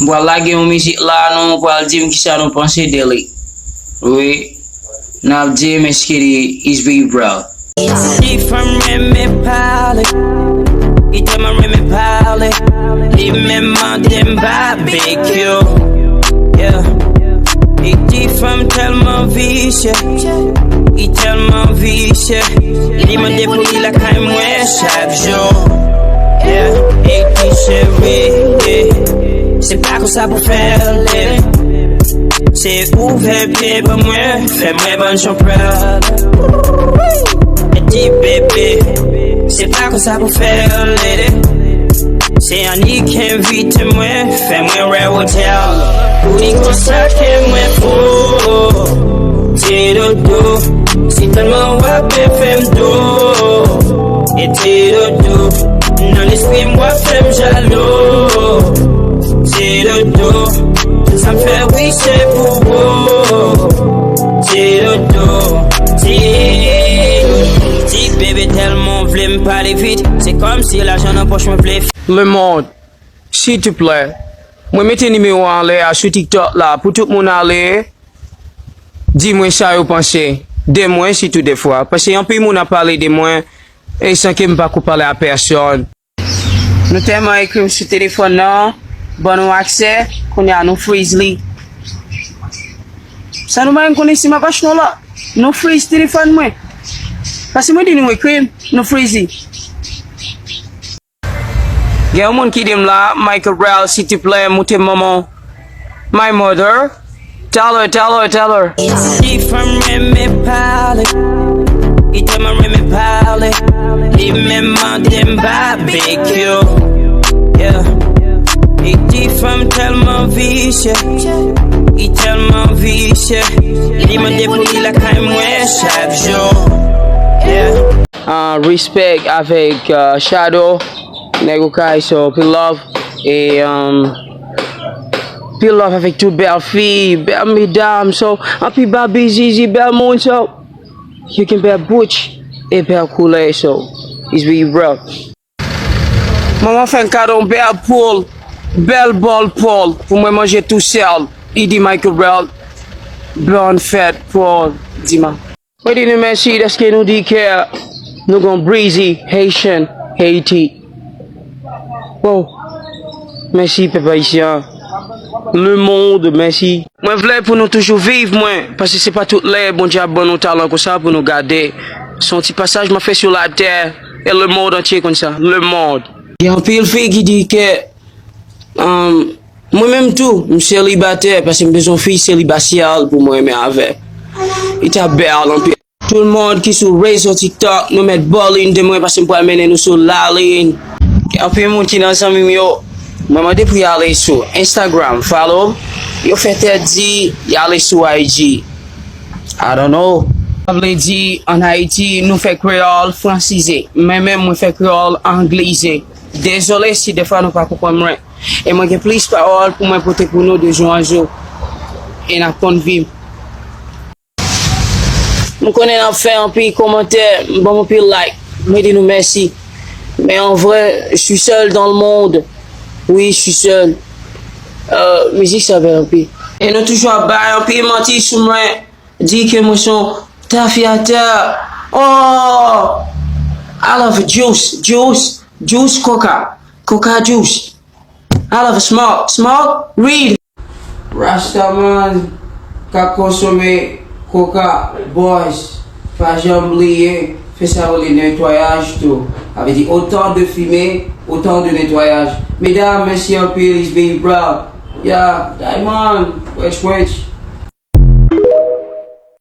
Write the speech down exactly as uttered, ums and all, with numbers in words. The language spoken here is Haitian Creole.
M pral lage yon mizik la, nou pral di m kisa nou panse de li. Wi, n ap di m èske li is Big Bro. Ti fanm renmen pale, li tèlman renmen pale, li menm mande m babekyou. Yeah. Li di fanm tèlman visye, li tèlman visye, li mande pou li lakay mwen chak jou. Yeah. Li di cheri, yeah, se pa konsa pou fè l ye. Se ouvè pye ban mwen, fè mwen ban jan pral. Li di bebe, se pa konsa pou fè l ye. Se annik envite mwen, fè mwen wè otèl. Pou li konsa ke mwen fou. Ti doudou, si tèlman w ap fè m dou. E ti doudou, nan lespri m w ap fè m jalou. Ti doudou, tout sa m fè wi se pou ou. Ti doudou, ti, ti bebe tèlman vle m pale vit. Se kòmsi lajan nan pòch mwen vle. Lemonn, silvouplè, mwen mete nimewo a anlè a sou TikTok la pou tout moun ale di mwen sa yo panse de mwen, sitou defwa. Paske anpil moun ap pale de mwen e san ke m pa ko pale a pèsòn. Nou tèlman ekri m sou telefòn nan, ban nou aksè, kounye a nou friz li. Sa nou pa menm konnen si m ap achte yon lòt. Nou friz telefòn mwen. Paske mwen di nou ekri m, nou friz li. Gen yon moun ki di m la, Michael Brown, silvouplè, moute manman. My mother. Tell her, tell her, tell her. Ti fanm renmen pale, li tèlman renmen pale, li menm mande m babekyou. Yeah. Li di fanm tèlman visye, li tèlman visye, li mande pou li lakay mwen chak jou. Yeah. Ah, respect avèk, ah, Shadow. Nèg Okay, so, pil love. E, um, pil love avèk tout bèl fi, bèl medam, so, anpil babi, zizi, bèl moun, so, you can bèl bouch, e bèl koulè, so, it's be bro. Manman fè n kado yon bèl poul, bèl bòl poul, pou mwen manje tousèl, li di Michael Brown, bòn fèt pou Dima. Mwen di nou mèsi dèske nou di ke nou gon Breezy Haitian Haiti. Wow. Mèsi pèp ayisyen. Lemonn, mèsi. Mwen vle pou nou toujou viv mwen, paske se pa tout lè Bondye ap ban nou talan konsa pou nou gade. Se yon ti pasaj mwen fè sou latè, e lemonn antye konn sa. Lemonn. Gen anpil fi ki di ke, um, mwen menm tou, m selibatè, paske m bezwen yon fi selibasyèl pou mwen renmen avè. Li ta bèl anpil. Tout moun ki sou rezo TikTok, nou mèt bòlin de mwen, paske m pral mennen nou sou lalin. Gen anpil moun ki nan zanmi m yo, mwen mande pou y ale sou Instagram, follow, yo fè tèt di, y ale sou I G. I don't know. Sa vle di, ann Ayiti, nou fè kreyòl fransize. Mwen menm, mwen fè kreyòl anglize. Dezole si defwa nou pa konprann mwen. E mwen gen plis pawòl pou mwen pote pou nou de zwazo. E n ap konn viv. M konnen n ap fè anpil kòmantè, m ban m anpil like. Mwen di nou mèsi. Men an vrè, je suis seul dans le monde. Oui, je suis seul. Euh, mizik sa bèl anpil. E nou toujou ap bay anpil manti sou mwen. Di ke mwen se yon tafyatè. Oh! I love juice, juice, juice coca, coca juice. I love smoke, smoke, weed. Rastaman k ap konsome coca, boys, pa janm bliye fè sa yo rele netwayaj tou. Sa vle di, autant de fumée, autant de nettoyage. Medam, mèsi anpil, it's Baby Brown. Yeah, Diamond, wetch, wetch.